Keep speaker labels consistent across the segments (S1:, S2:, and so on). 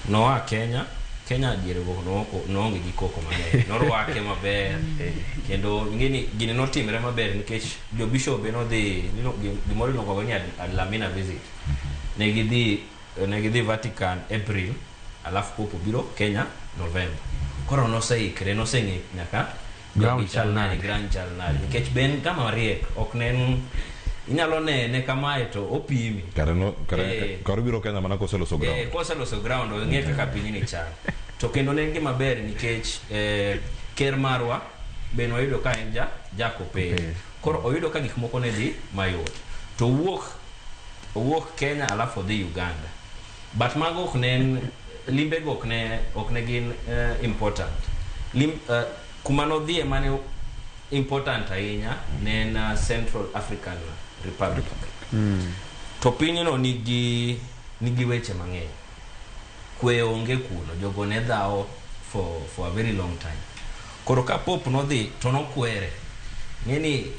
S1: Noa Kenya, Kenya diere go noonge gi koko mang'eny. Norwake maber. Kendo ing'eni gini notimre maber nikech jo bishop be nodhi gimoro iluongo ni ad limina visit. Ne gidhi Vatican April, alafu Pope obiro Kenya November. Koro noseikre, noseng'e nyaka
S2: Ground chal nade.
S1: Ground chal nade. Nikech be en ng'ama riek, ok ne en inyalo nene kamae to opimi.
S3: Kare no kare kare obiro Kenya mana koseloso ground.
S1: Koseloso ground ong'e kaka pinyni chal. To kendo ne en gima ber nikech ker marwa be noyudo ka en ja Kopere. Koro oyudo ka gik moko ne dhi mayot. To owuok Kenya alafu odhi Uganda. But mago ok ne en limbego ok ne gin important. Kuma nodhiye mane important ahinya ne en Central African Republic. To pinyno nigi weche mang'eny. Kwe onge kuno, jogo ne dhawo for a very long time. Koro ka Pope nodhi to nokwere. Ng'eni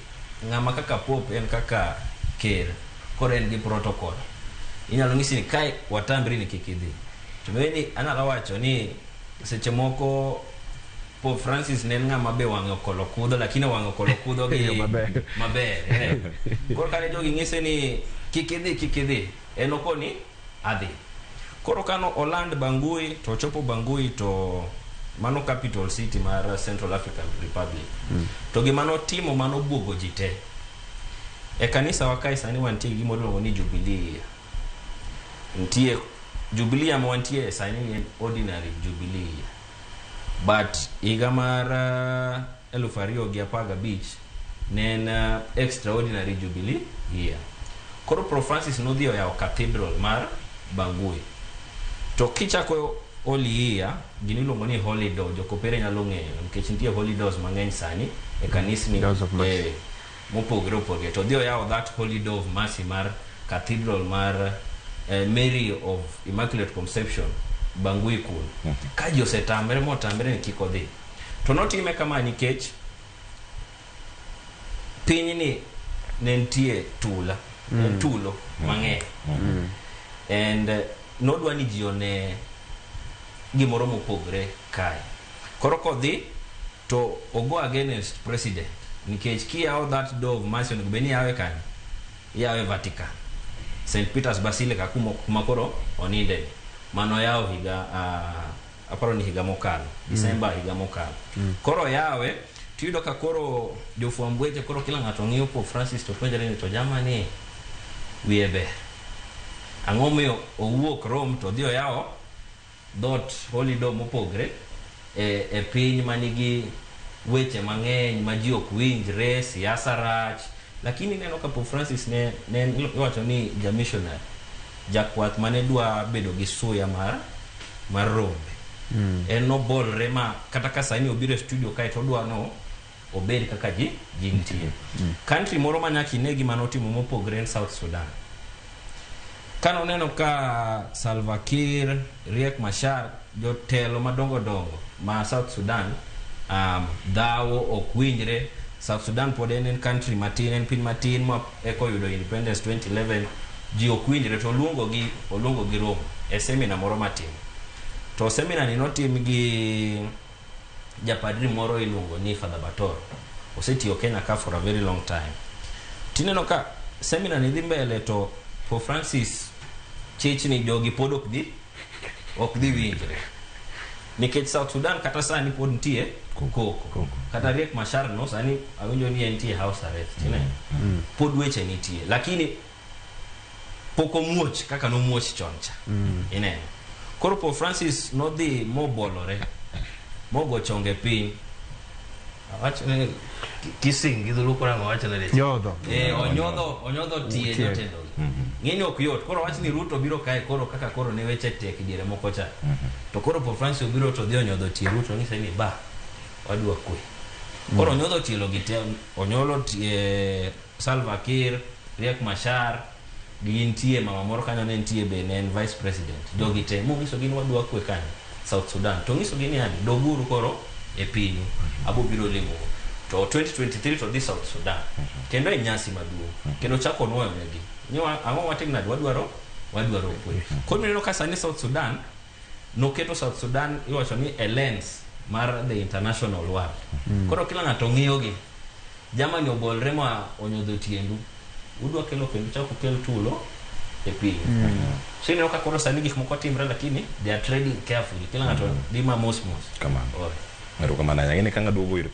S1: ng'ama kaka Pope en kaka ker, koro en gi protocol. Inyalo ng'isi ni kae watambri ni kik idhi. To ng'eni anyalo wacho ni seche moko Pope Francis ne en ng'ama be wang'e okolo kudho, lakini wang'e okolo kudho gi
S2: maber.
S1: Maber. Koro kane jogi ng'ise ni kik idhi, kik idhi, en okoni adhi. Koro kano oland Bangui to ochopo Bangui to mano capital city mar Central African Republic. To gima notimo mano buogo ji te. E kanisa wa kae sani wantie gi gimoro iluongo ni Jubilee. Nitie Jubilee ma wantie sani ni en ordinary Jubilee. But higa mar 2015 ne en extraordinary Jubilee year. Koro Pope Francis nodhi oyawo cathedral mar Bangui. To kichako Holy Year, gini iluongo ni Holy Door, jokopere nyalo ng'eyo nikech nitie Holy Doors mang'eny sani e kanisni
S2: Doors of Mercy.
S1: Mopogore opogore. To odhi oyawo that Holy Door of Mercy mar cathedral mar Mary of Immaculate Conception Bangui kuno. Ka ji osetamre motamre ni kik odhi. To notime kama nikech pinyni ne nitie tula, tulo mang'eny. And nodwa ni ji one gimoro mopogre kae. Koro kodhi to ogo against president nikech kiyawo that door of mercy onego bed ni iyawe kanye? Iyawe Vatican. St. Peter's Basilica kuma koro oninde. Mano yawo higa aparo ni higa mokalo, December higa mokalo. Koro yawe tiyudo ka koro jofwamb weche koro kila ng'ato ng'iyo Pope Francis to penjore ni to jamani wiye ber. Ang'o miyo owuok Rome to odhi oyawo dhoot Holy Door mopogre e piny manigi weche mang'eny ma ji ok winjre, siasa rach. Lakini ineno ka Pope Francis ne iwacho ni ja missionary, jakwath mane dwa bedo gi suya mar rombe. En nobolre ma kata ka sani obiro e studio kae to odwa no obed kaka ji nitie. Country moro ma nyaka ine gima notimo mopogre en South Sudan. Kane oneno ka Salva Kiir, Riek Machar, jotelo madongo dongo ma South Sudan dhawo ok winjre. South Sudan pod en country matin, en piny matin ma eko oyudo independence 2011, ji ok winjre to oluongo gi romo e seminar moro matin. To seminar ni notim gi japadri moro iluongo ni Father Batoro. Osetiyo Kenya ka for a very long time. Tineno ka seminar ni dhi mbele to Pope Francis chich ni jogi pod ok dhi winjre. Nikech South Sudan kata sani pod nitie koko. Kata Riek Machar no sani awinjo ni entie house arrest. Tineno? Pod weche nitie. Lakini pok omuoch kaka nomuoch chon cha. Ineno? Koro Pope Francis nodhi mobolore, mogo chonge piny. Awachne kissing gi dholuo koro ang' awachne ni
S2: Nyodho.
S1: Onyodho tie jotendo. Ng'eni ok yot. Koro wach ni Ruto biro kae koro kaka koro ne weche tek diere moko cha. To koro Pope Francis obiro to dhi onyodho tie Ruto ng'ise ni ba wadwa kwe. Koro onyodho tielo gi te, onyolo tie Salva Kiir, Riek Machar, gi nitie mama moro kanyo ne nitie be ne en vice president. Jogi te monyiso gi ni wadwa kwe kanyo South Sudan. To nyiso gi ni yani doguru koro e pinyu. Abo biro limo. To 2023 to dhi South Sudan. Kendo e nyasi maduong'. Kendo chako nuoyo negi. Ni ang'o watim nade wadwaro Wadwaro kwe. Koro ineno ka sani South Sudan noketo South Sudan iwacho ni a lens mar the international world. Koro kila ng'ato ng'iyogi. Germany obolre ma onyodho tiendu. Udwa kelo kendo chako kel tulo e piny. So ineno ka koro sani gik moko timre, lakini they are trading carefully. Kila ng'ato dhi ma mos mos.
S3: Kamano.
S1: Oi.
S3: Erokamano ahinya. Ng'eni ka ng'aduogo ir